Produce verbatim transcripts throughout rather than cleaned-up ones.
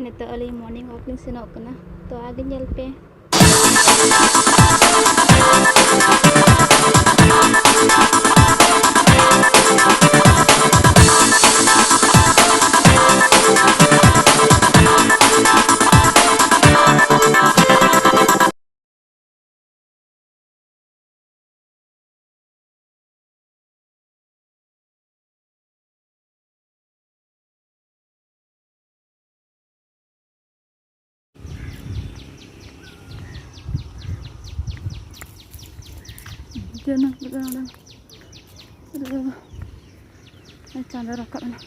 ᱱᱤᱛᱚᱜ ᱟᱹᱞᱤᱧ morning walk ᱞᱤᱧ ᱥᱮᱱᱚᱜ ᱠᱟᱱᱟ, ᱛᱚ ᱟᱜᱮ ᱧᱮᱞ ᱯᱮ᱾ ᱡᱮᱱᱚ ᱚᱸᱰᱮ, ᱚᱸᱰᱮ, ᱚᱸᱰᱮ ᱪᱟᱸᱫᱚ ᱨᱟᱠᱟᱵ ᱮᱱᱟ᱾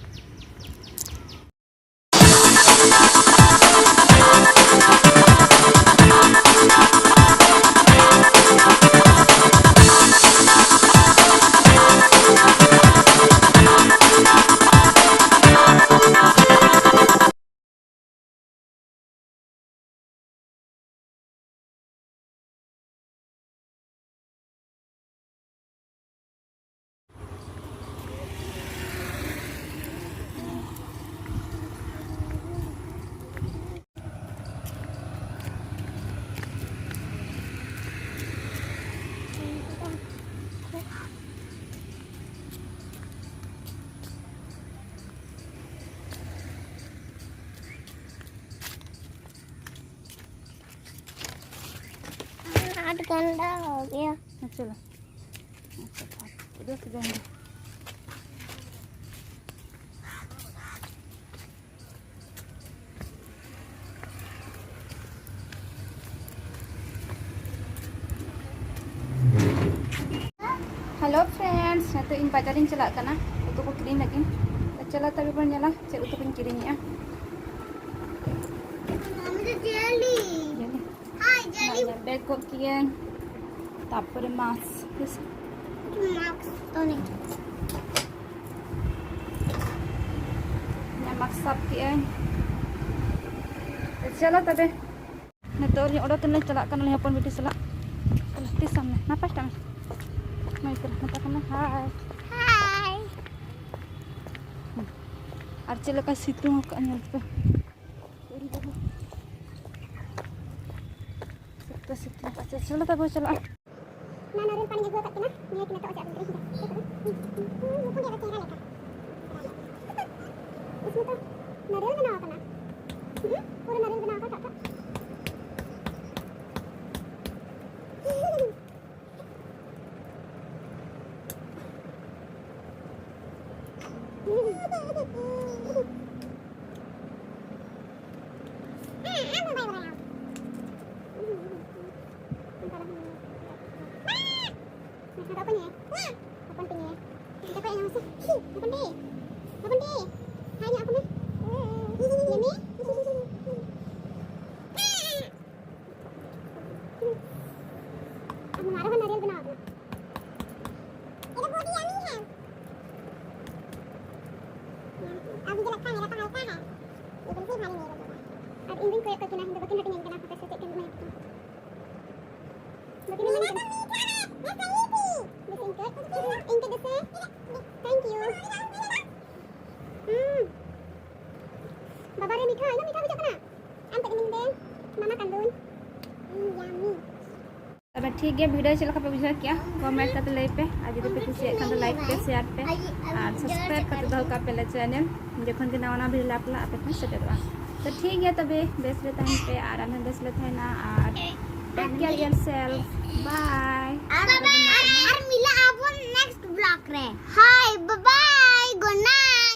आठ घंटा हो गया। चलो। अच्छा, पूरा सजाएंगे। Hello friends, ᱱᱤᱛᱚᱜ ᱤᱧ ᱵᱟᱡᱟᱨᱤᱧ ᱪᱟᱞᱟᱜ ᱠᱟᱱᱟ ᱩᱛᱩ ᱠᱚ ᱠᱤᱨᱤᱧ ᱞᱟᱹᱜᱤᱫ᱾ ᱪᱚᱞᱚ ᱛᱚᱵᱮ ᱵᱚᱱ ᱧᱮᱞᱟ ᱪᱮᱫ ᱩᱛᱩ ᱠᱚᱧ ᱠᱤᱨᱤᱧᱮᱜᱼᱟ᱾ ᱡᱮᱞᱤ᱾ ᱦᱳᱭ, ᱡᱮᱞᱤ᱾ ᱵᱮᱜᱽ ᱜᱚᱫ ᱠᱤᱭᱟᱹᱧ, ᱛᱟᱨᱯᱚᱨᱮ ᱢᱟᱥᱠ, ᱦᱮᱸᱥᱮ? ᱢᱟᱥᱠ ᱛᱚ ᱱᱮ᱾ ᱤᱧᱟᱹᱜ ᱢᱟᱥᱠ ᱥᱟᱵ ᱠᱮᱜᱼᱟᱹᱧ᱾ ᱪᱚᱞᱚ ᱛᱚᱵᱮ᱾ ᱱᱤᱛᱚᱜ ᱞᱤᱧ ᱚᱰᱚᱠ ᱮᱱᱟ, ᱪᱟᱞᱟᱜ ᱠᱟᱱᱟᱞᱤᱧ ᱦᱚᱯᱚᱱ ᱵᱤᱴᱤ ᱥᱟᱞᱟᱜ᱾ ᱛᱤᱥ ᱥᱟᱢᱱᱮ? ᱱᱟᱯᱟᱭ ᱥᱟᱢᱱᱮ᱾ ᱢᱟᱹᱭ ᱛᱟᱞᱮ ᱢᱮᱛᱟ ᱠᱚ ᱢᱮ, ᱦᱟᱭ᱾ ᱦᱟᱭ᱾ ᱟᱨ ᱪᱮᱫ ᱞᱮᱠᱟ ᱥᱤᱛᱩᱝ ᱟᱠᱟᱫᱼᱟ ᱧᱮᱞ ᱯᱮ᱾ ᱥᱤᱠᱛᱟ ᱥᱤᱠᱛᱟ᱾ ᱟᱪᱪᱷᱟ, ᱪᱚᱞᱚ ᱛᱚᱵᱮ ᱪᱟᱞᱟᱜᱼᱟ᱾ ᱚᱱᱟ ᱱᱟᱨᱮᱞ ᱯᱟᱱᱤᱧ ᱟᱹᱜᱩ ᱟᱠᱟᱫ ᱠᱤᱱᱟ, ᱱᱤᱭᱟᱹ ᱠᱤᱱ ᱱᱤᱛᱚᱜ ᱪᱮᱫ ᱟᱹᱜᱩ ᱠᱮᱫᱟ? ᱦᱩᱸ, ᱦᱩᱸ, ᱦᱩᱸ, ᱪᱮᱦᱨᱟ ᱞᱮᱠᱟ᱾ ᱤᱥᱢᱮ ᱛᱚ ᱱᱟᱨᱮᱞ ᱵᱮᱱᱟᱣ ᱟᱠᱟᱱᱟ᱾ ᱦᱩᱸ, ᱯᱩᱨᱟᱹ ᱱᱟᱨᱮᱞ ᱵᱮᱱᱟᱣ ᱟᱠᱟᱱ ᱴᱟᱴᱠᱟ᱾ ᱦᱚᱯᱚᱱ ᱛᱤᱧ ᱮ᱾ ᱦᱚᱯᱚᱱ ᱛᱤᱧ ᱮ᱾ ᱜᱟᱯᱟ ᱮᱱᱟᱝ ᱥᱮ᱾ ᱦᱚᱯᱚᱱ ᱴᱤ᱾ ᱦᱚᱯᱚᱱ ᱴᱤ᱾ ᱦᱟᱭ ᱧᱚᱜ ᱟᱠᱚ ᱢᱮ᱾ ᱞᱮᱢᱤ᱾ ᱟᱨ ᱱᱚᱣᱟ ᱨᱮᱦᱚᱸ ᱱᱟᱨᱤᱭᱮᱞ ᱵᱮᱱᱟᱣ ᱟᱠᱟᱱᱟ᱾ ये तो बहुत ही यम्मी है। अब मुझे लगता है मेरा तो हल्का है, लेकिन फिर भारी नहीं लगेगा। अब इन दिन को एक करके ना हम तो बकरी रोटी नहीं बना सकते, सोचे कि मैं तो बकरी रोटी नहीं बना। मैं सही थी। बस इनके, इनके जैसे। Thank you। हम्म। बाबा रे, मीठा है ना, मीठा बुझाता ना। ᱟᱢ ᱛᱮᱜᱮ ᱢᱮᱱ ᱫᱮ, ᱢᱟᱢᱟ ᱠᱟᱱᱫᱩᱧ᱾ ᱦᱩᱸ, yummy᱾ ᱛᱚᱵᱮ ᱴᱷᱤᱠ ᱜᱮᱭᱟ, ᱵᱷᱤᱰᱤᱭᱳ ᱪᱮᱫ ᱞᱮᱠᱟ ᱯᱮ ᱵᱩᱡᱷᱟᱹᱣ ᱠᱮᱜᱼᱟ? ᱠᱚᱢᱮᱱᱴ ᱠᱟᱛᱮ ᱞᱟᱹᱭ ᱯᱮ, ᱟᱨ ᱡᱩᱫᱤ ᱯᱮ ᱠᱩᱥᱤᱭᱟᱜ ᱠᱷᱟᱱ ᱫᱚ ᱞᱟᱭᱤᱠ ᱯᱮ, ᱥᱮᱭᱟᱨ ᱯᱮ, ᱟᱨ ᱥᱟᱵᱥᱠᱨᱟᱭᱤᱵ ᱠᱟᱛᱮ ᱫᱚᱦᱚ ᱠᱟᱜ ᱯᱮ ᱟᱞᱮ ᱪᱮᱱᱮᱞ, ᱡᱚᱠᱷᱚᱱ ᱜᱮ ᱱᱟᱣᱟ ᱱᱟᱣᱟ ᱵᱷᱤᱰᱤᱭᱳ ᱞᱮ ᱟᱯᱞᱳᱰᱟ ᱟᱯᱮ ᱴᱷᱮᱱ ᱥᱮᱴᱮᱨᱚᱜᱼᱟ᱾ ᱛᱚ ᱴᱷᱤᱠ ᱜᱮᱭᱟ, ᱛᱚᱵᱮ ᱵᱮᱥ ᱨᱮ ᱛᱟᱦᱮᱱ ᱯᱮ, ᱟᱨ ᱟᱞᱮ ᱦᱚᱸ ᱵᱮᱥ ᱞᱮ ᱛᱟᱦᱮᱱᱟ, ᱟᱨ take care yourself, bye᱾